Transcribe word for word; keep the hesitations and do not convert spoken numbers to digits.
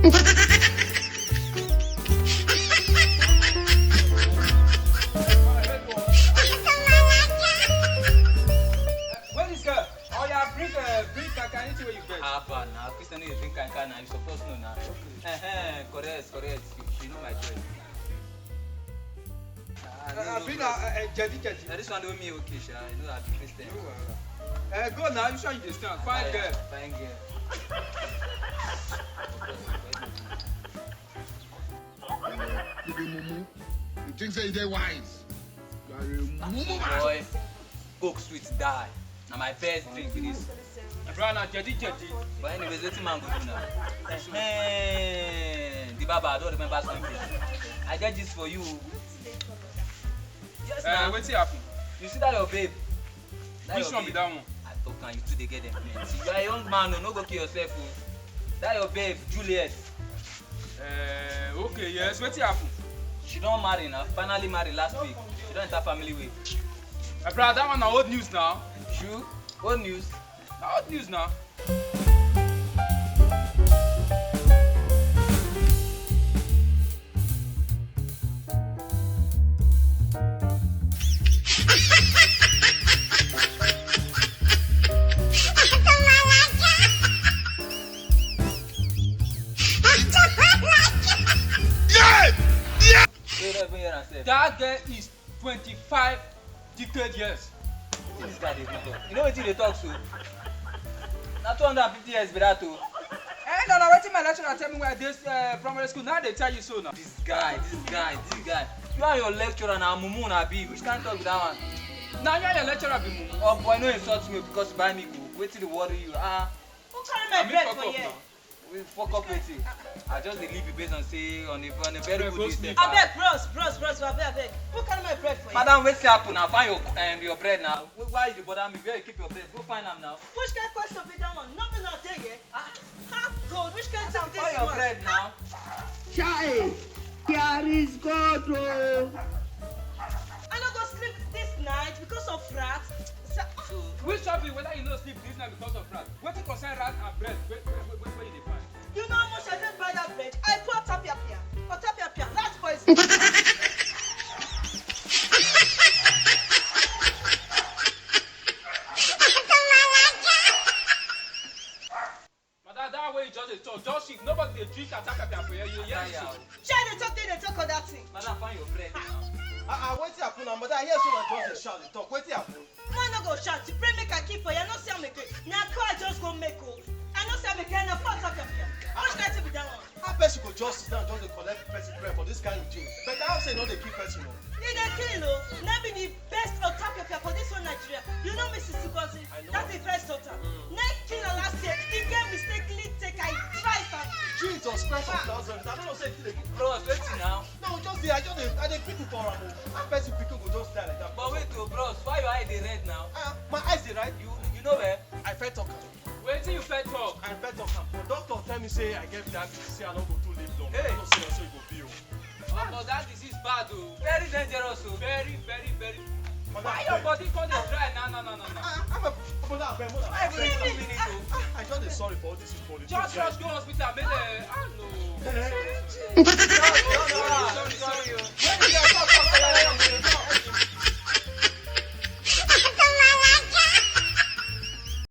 Where is girl? Oh yeah, bring uh, bring kankan, anything wey you get. Haba na, Christian no dey drink kankan na, you suppose know na. Okay. Uh-huh, correct, correct. You, you know my girl. Ah, uh, no, no, bring a uh, uh, jedi jedi. Na this one do me okay sha. You know I be Christian. No wahala. Uh, go now, you sure you dey stand? Fine girl. Fine girl. You be mumu. You think say you dey wise? You are a mumu man. Boy, Coke sweet die. Na my first drink be this. My brother, na jedi jedi. But anyways, wetin man go do now? Hey, the baba, I don't remember something. I get this for you. Yes, uh, now. Wetin happen? You see that your babe? That which your one babe? Be that one? I talk am, you too dey get them plenty. You are a young man o, no go kill yourself o. That your babe, Juliet. Uh, okay, yes, wetin happen? She don marry now, finally marry last week. She don enter family way. My brother, that one na old news now. True, old news. Na old news now. Wey you no even hear am sef. That girl is twenty-five decade years. Wetin this guy dey even talk? You know wetin he dey talk so? Na two hundred and fifty years be that o. Eh, no, na wetin my lecturer tell me when I dey uh, primary school. Now they tell you so now. This guy, this guy, this guy. You and your lecturer na mumu na be. Which kind talk be that one? Na you and your lecturer be mumu. Oh boy, no insult me because you buy me coke. Wetin dey worry you? Ah. Who carry my bread for here? We fuck up wetin? I just dey leave you based on say on a on a very good day. Abeg, bros, bros, bros, abeg, abeg. Who carry my bread for you? Madam, wetin happen? I find your um, your bread now. Why you dey bother me? Where you keep your bread? Go find am now. Which kind question be that one? Nothing out there yet. Ah, ah, God, which kind thing be this one? Find your bread now. Chai, there is God o. I no go sleep this night because of rat. So, which of you whether you no sleep this night because of rat? Wetin concern rat and bread wey wey wey wey you dey find? You know how much I take buy that bread? I pour tapiapia. For tapiapia, rat poison. Madam, that way you just dey talk, just shift. Nobody dey drink and tapiapia for here. You hear me so? Shey I dey talk, dey dey talk other thing. Madam, find your bread now. Ah ah, wetin happen now? Madam, I hear say una just dey shout dey talk. Wetin happen? Man no go shout, you pray make I keep for you. I no see am again. Na call I just go make o. I no see am again, na for talk am here. Which kind thing be that one? How person go just sit down, just dey collect person bread for this kind of thing? But I hope say no dey kill person o. E dey kill o. Na be the best otapiapia for this whole Nigeria. You know Missus Ngozi? I know. That's the first daughter. Mm. Na kill her last year. He get mistakenly take her, he try am. Jesus Christ of Nazareth. I don't know say e dey kill. Bros, wetin now? No, just dey, I just dey, I dey quick for am o. How person pikin go just die like that? But wait o, bros, why your eye dey red now? Ah, my eyes dey red. You, you know where? I fit talk am. Wetin you fit talk? I fit talk am. But doctor tell me say I get diabetes, say I no go too live long. Hey. I no see how e go be o. Omo, that disease bad o. Very dangerous o. Very, very, very. Madam, why your body come dey dry now, now, now, now, now? Ah, I'm a, Madam, abeg, Madam. Why even two minutes o? Ah, I just dey sorry for all this. Just rush go hospital, make dem. Ah, no. Sorry, sorry, sorry, sorry. When you dey talk, talk, talk, talk.